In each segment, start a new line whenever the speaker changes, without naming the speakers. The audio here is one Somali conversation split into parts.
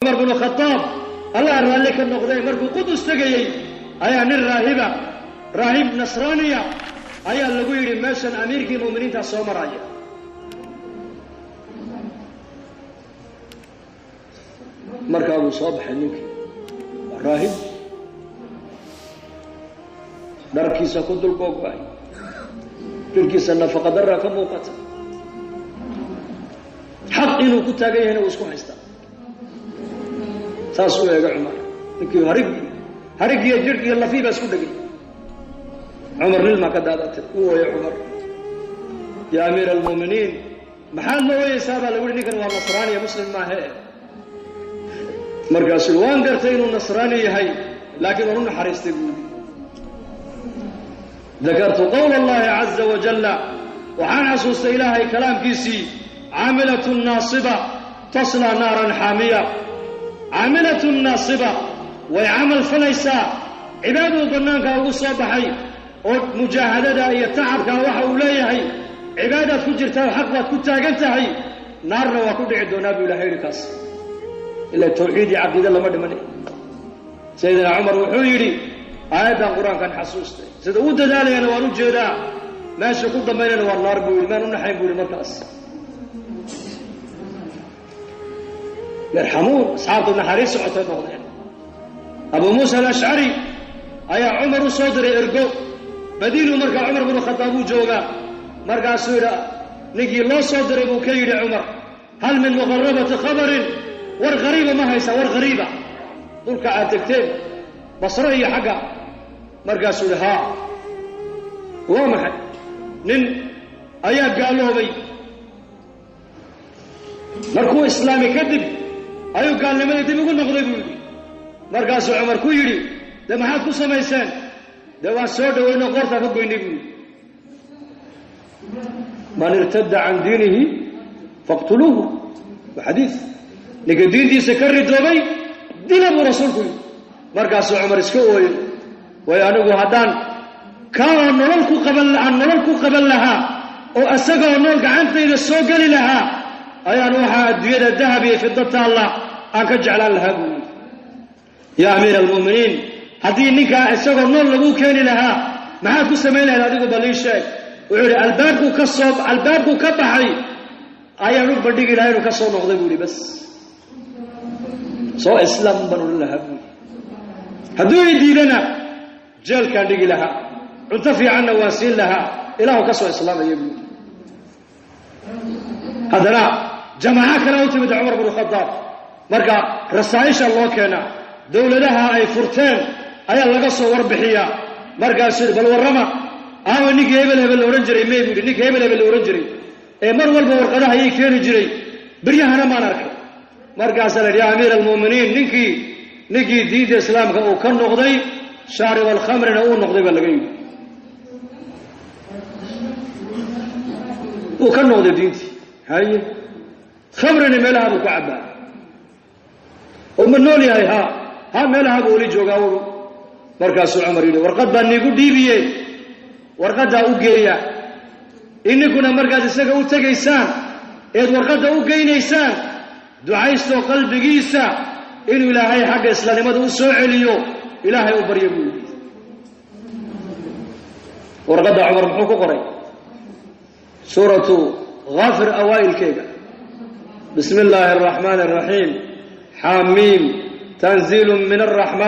Cumar bnu Khadaab, Allah raalli ka noqday, markuu Qudus tegayey ayaa nin raahiba, raahib nasraaniya ayaa lagu yidhi meeshan amiirkii mu'miniintaa soo maraya. Markaa buu soo baxay ninkii, waa raahib, dharkiisa ku dul googo-ay, jirkiisa nafaqa darra ka muuqata, xaq inuu ku taagan yahayna wuu isku haystaa. Saas u eega Cumar ninkii, harig harigiyo jirh iyo lafii baa isku dhegay. Cumar nilmaa ka daadatay, uu ooyay Cumar. Yaa amiira almu'miniin, maxaad la ooyeysaa baa lagu yihi, ninkan waa nasraaniya, muslim maahe. Markaasuu waan gartay inuu nasraani yahay, laakiin waan u naxariistay buu yidhi. Dakartu qowla allahi caza wajalla, waxaan xasuustay Ilaahay kalaamkiisii, caamilatun naasiba taslaa naaran xaamiya. Caamilatun naasiba, way camal falaysaa, cibaaduu bannaanka ugu soo baxay oo mujaahadada iyo tacabkaa waxa uu leeyahay cibaadaad ku jirtaa, xaq baad ku taagan tahay, naarna waa ku dhici doonaa buu ilahay yidhi. Kaas ilaa tawxiid iyo caqiide lama dhimanay. Sayidina Cumar wuxuu yidhi aayaddan qur-aankan xasuustay, sida u dadaalayana waan u jeedaa, meesha ku dambaynayna waa naar buu yidhi, maan u naxayn buu yidhi. Markaas yarxamuun, asxaabtu naxariis socotay noqdeen. Abuu Muusa Alashcari ayaa Cumar u soo diray ergo madiinuu, markaa Cumar binu Khadaab uu joogaa. Markaasuu yidhi ninkii loo soo diray buu ka yidhi Cumar, hal min muqarabati khabarin, war khariiba ma haysaa, war khariiba dhulka aad tegteen Basre iyo xagga? Markaasuu yidhi haa. Waa maxay? Nin ayaa gaaloobay, markuu islaamay kadib ayuu gaalnimadii dib ugu noqday buu yidhi. Markaasuu Cumar ku yidhi, dee maxaad ku samayseen? Dee waan soo dhaweynoo qoortaan ka goynay buu yidhi. Man irtadda can diinihi faqtuluuhu, waa xadiis, ninka diintiisa ka ridoobay dila buu rasuulku yidhi. Markaasuu Cumar iska ooyey, waayo anigu haddaan kaa nolol ku qaban, aan nolol ku qaban lahaa oo isagoo nool gacantayda soo geli lahaa, ayaan waxaa adduunyada dahab iyo fido taalla aan ka jeclaan lahaa buu yidhi. Yaa amiira almu'miniin, haddii ninkaa isagoo nool laguu keeni lahaa maxaad ku samayn lahayd adigu, bal ii sheeg? Wuxuu yidhi albaabkuu ka soo, albaabkuu ka baxay ayaan u bandhigi lahaa inuu ka soo noqday buu yidhi, bas soo islaam baan odhan lahaa buu yidhi. Hadduu i diidana jeelkaan dhigi lahaa, cunto fiicanna waan siin lahaa ilaahu ka soo islaamaya buu yidhi. Haddana jamaaco kale u timid Cumar bnu Khadaab, marka rasaa'isha loo keenaa dowladaha ay furteen ayaa laga soo warbixiyaa. Markaasuu yidhi bal warrama, aawa ninkii hebel hebel la odhan jiray? Mey buu yidhi, ninkii hebel hebel la odhan jiray ee mar walba warqadaha ii keeni jiray beryahana maan arkay. Markaasaa la yidhi yaa amiira almu'miniin, ninkii diinta islaamka uu ka noqday, shaarib alkhamrina uu noqday baa laga yidhi, uu ka noqday diintii, haye khamrina meelaha buu ku cabbaa, oo ma nool yahay? Haa ha, meelaha buu weli joogaa wu. Markaasuu Cumar yidhi warqad baa niigu dhiibiye, warqaddaa u geeya, ininkuna markaad isaga u tegaysaan eed warqadda u geynaysaan ducaystoo qalbigiisa inuu Ilaahay xagga islaamnimada u soo celiyo Ilaahay u baryo buu yidhi. Warqadda Cumar muxuu ku qoray? Suuratu Haafir awaa'ilkeega, bismi illaahi araxmaani araxiim, xaamiim, tanziilu min araxma,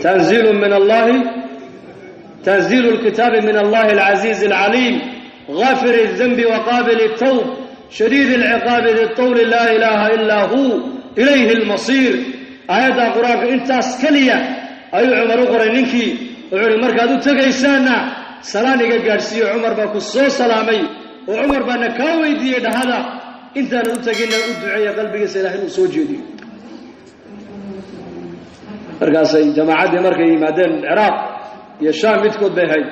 tanziilu min allahi, tanziilu lkitaabi min allahi alcaziizi alcaliim, gaafir aldanbi waqaabil altawb, shadiid alciqaabi di tawli, laa ilaaha ilaa hu, ilayhi almasiir. Aayaddaa qur-aanka intaas keliya ayuu Cumar u qoray ninkii. Wuxuu ihi markaad u tegaysaanna salaan iga gaadhsiiyo, Cumar baa ku soo salaamay oo Cumar baana kaa weydiiyey dhahada, intaanad u teginna u duceeya qalbigiisa Ilahay inuu soo jeediyo. Markaasay jamaacaddii markay yimaadeen Ciraaq iyo Shaam midkood bay hayd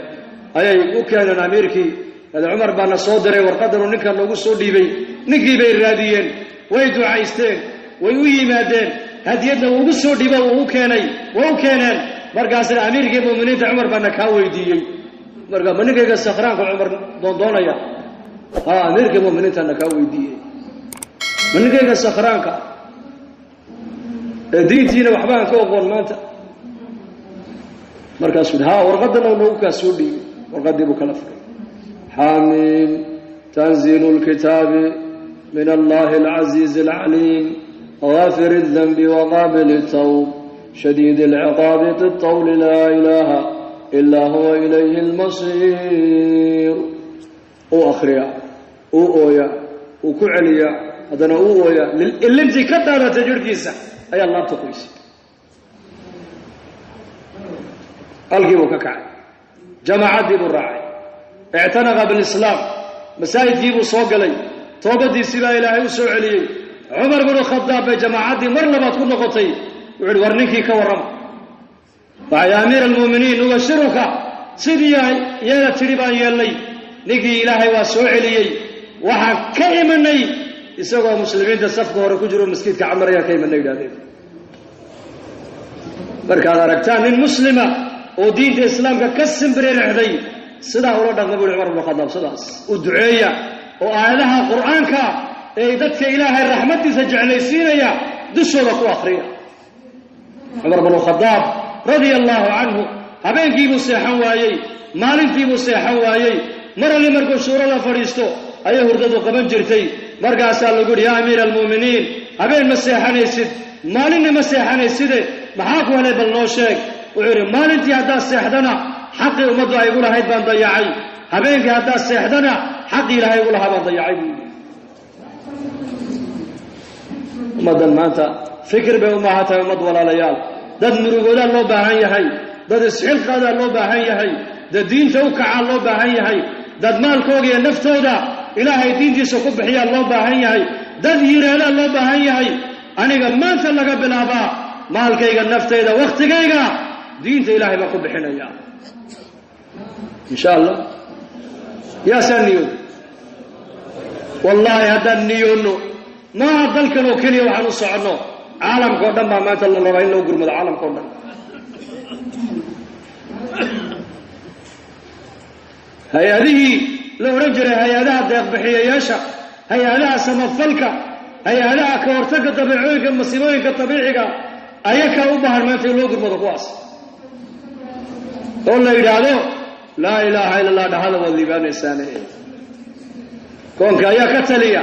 ayay u keeneen amiirkii, ade Cumar baana soo diray, warqadanuu ninkan noogu soo dhiibay. Ninkii bay raadiyeen, way ducaysteen, way u yimaadeen, hadiyadna wuu ugu soo dhiibo, wuu u keenay, way u keeneen. Markaasna amiirkii mu'miniinta Cumar baana kaa weydiiyey. Marka ma ninkayga sakhraanka Cumar doondoonaya? Ha, amiirkii mu'miniintana kaa weydiiyey. Ma ninkayga sakhraanka ee diintiina waxba aan ka oqoon maanta. Markaasuu yidhi, haa, warqaddan oo noogu kaa soo dhiibay. Warqaddii buu kala furay. Xaamiim, tanziilu lkitaabi min allahi alcaziizi alcaliim, gaafir aldanbi waqaabil altawb, shadiid alciqaabi di tawli, laa ilaaha ilaa huwa, ilayhi almasiir. Uu akhriyaa, uu ooyaa, uu ku celiyaa, haddana uu ooyaa. Ilintii ka daadatay jirhkiisa ayaa laabta qoysay. Halkii buu ka kacay, jamaacaddii buu raacay, ictanaqa bilislaam, masaajidkii buu soo galay, toobadiisii baa ilaahay u soo celiyey. Cumar binu Khadaab bay jamaacaddii mar labaad ku noqotay. Wuxu uhi, war ninkii ka warrama. Waxay, ya amiira almu'miniin, nubashiruka, sidii yeela tidhi baan yeelnay, ninkii ilaahay waa soo celiyey. Waxaan ka imanay isagoo muslimiinta safka hore ku jiro maskiidka Camar ayaan ka imanay, yidhahdeen. Markaad aragtaan nin muslima oo diinta islaamka ka simbiririxday, sidaa ula dhaqma, bu uhi Cumar bnu Khadaab. Sidaas u duceeya oo aayadaha Qur'aanka ee dadka ilaahay raxmaddiisa jeclaysiinaya dushooda ku akhriya. Cumar bnu Khadaab radia allaahu canhu habeenkiibuu seexan waayey, maalintiibuu seexan waayey. Mar alli markuu shuurada fadhiisto ayay hurdadu qaban jirtay. Markaasaa lagu yidhi, yaa amiira almu'miniin, habeen ma seexanaysid, maalinna ma seexanayside, maxaa ku helay? Bal noo sheeg. Wuxuu yidhi, maalintii haddaad seexdana xaqii ummaddu ay igu lahayd baan dayacay, habeenkii haddaad seexdana xaqii ilaahay igu lahaa baan dayacay, buu yidhi. Ummaddan maanta fikir bay u baahan tahay. Ummad walaalayaal, dad murugoodaa loo baahan yahay, dad isxilqaadaa loo baahan yahay, dad diinta u kacaa loo baahan yahay, dad maalkooga iyo naftooda ilaahay diintiisa ku bixiyaa loo baahan yahay, dad yidhaahdaa loo baahan yahay, aniga maanta laga bilaabaa maalkayga, naftayda, wakhtigayga diinta ilaahay baan ku bixinaya, insha Allah. Yaasaa niyooda? Wallaahi haddaan niyoonno, maaha dalkan oo keliya waxaan u soconno, caalamka o dhan baa maanta la rabaa in loo gurmado, caalamka o dhan. Hay-adihii la odhan jiray hay-adaha deeqbixiyayaasha, hay-adaha samafalka, hay-adaha ka hortagga dabiicooyinka, masiibooyinka dabiiciga, ayakaa u baahan maanta in loo gurmado kuwaas oo la yidhaahdo, laa ilaaha illa allah dhahada, waad liibaanaysaane. Koonka ayaa ka taliya,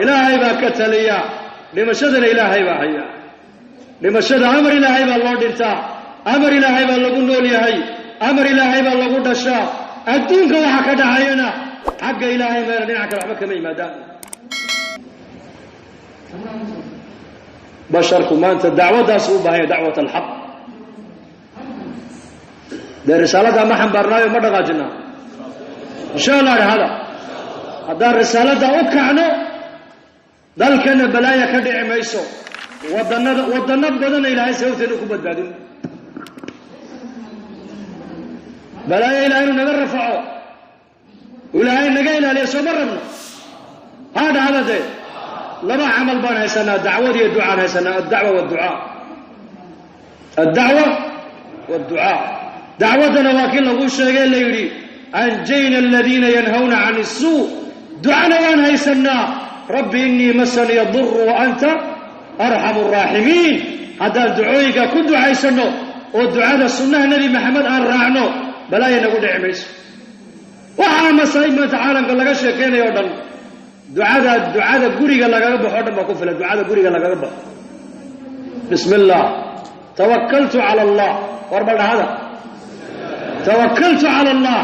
ilaahay baa ka taliya. Dhimashadana ilaahay baa haya. Dhimashada amar ilaahay baa loo dhintaa, amar ilaahay baa lagu nool yahay, amar ilaahay baa lagu dhashaa. Adduunka waxa ka dhacayana xagga ilaahay meela dhinac kale waxba kama yimaadaan. Basharku maanta dacwaddaas u baahan yahay, dacwat alxaq. Dee risaaladdaa ma xambaarnaayo, ma dhaqaajinaa? Insha allah dhahada. Haddaan risaaladdaa u kacno, dalkana balaaya ka dhici mayso, wadanada wadano badanna ilaahay sababteena ku badbaadin. Balaayo ilahay inuu naga rafaco, ilaahay naga ilaaliya, sooma rabno? Haa dhahda. Dee laba camal baan haysanaa, dacwad iyo ducaan haysanaa. Addacwa wdducaa, addacwa wdducaa. Dacwaddana waa kii lagu sheegay, la yidhi, anjayna aladiina yanhawna can isuu. Ducana waan haysanaa, rabbi inii masaniya duru wa anta arxamu araaximiin. Haddaan ducooyinka ku ducaysanno oo ducada sunnaha Nebi Maxamed aan raacno, balaaya nagu dhici mayso. Waxaa masaa'ib maanta caalamka laga sheekaynayo o dhan, ducada ducada guriga lagaga baxo o dhan baa ku filan. Ducada guriga lagaga baxo, bismi illah, tawakaltu cala allah. War bal dhahada, tawakaltu cala allah,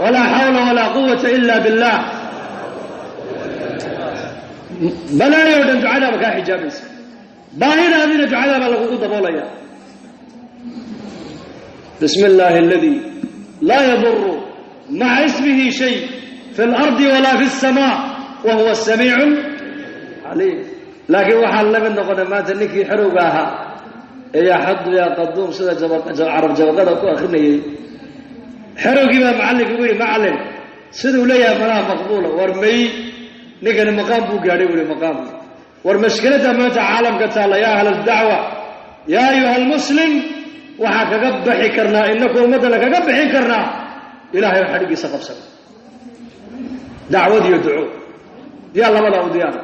walaa xawla walaa quwata ila billah. Balaayo o dhan ducadaaba kaa xijaabaysa, baahidaadina ducadaabaa lagugu daboolaya. Bismi illaahi aladi laa yaduru maca ismihi shay fi اlardi walaa fi الsamaa wa huwa asamiicu caliim. Laakiin waxaan la mid noqonay maanta ninkii xerowga ahaa ee yaa xadu yaa qaduum sida carab jabaqada ku akrinayay. Xerowgii baa macallinka ugu yidhi, macallin, siduu leeyahay malaha maqbuula. War may, ninkani maqaam buu gaadhay, buu ihi, maqaam. War mashkiladda maanta caalamka taalla, yaa ahla dacwa, yaa ayuha almuslim, waxaa kaga baxi karnaa inaku ummaddana kaga bixin karnaa ilahay oo xadhiggiisa qabsana, dacwad iyo duco. Yaa labadaa u diyaara?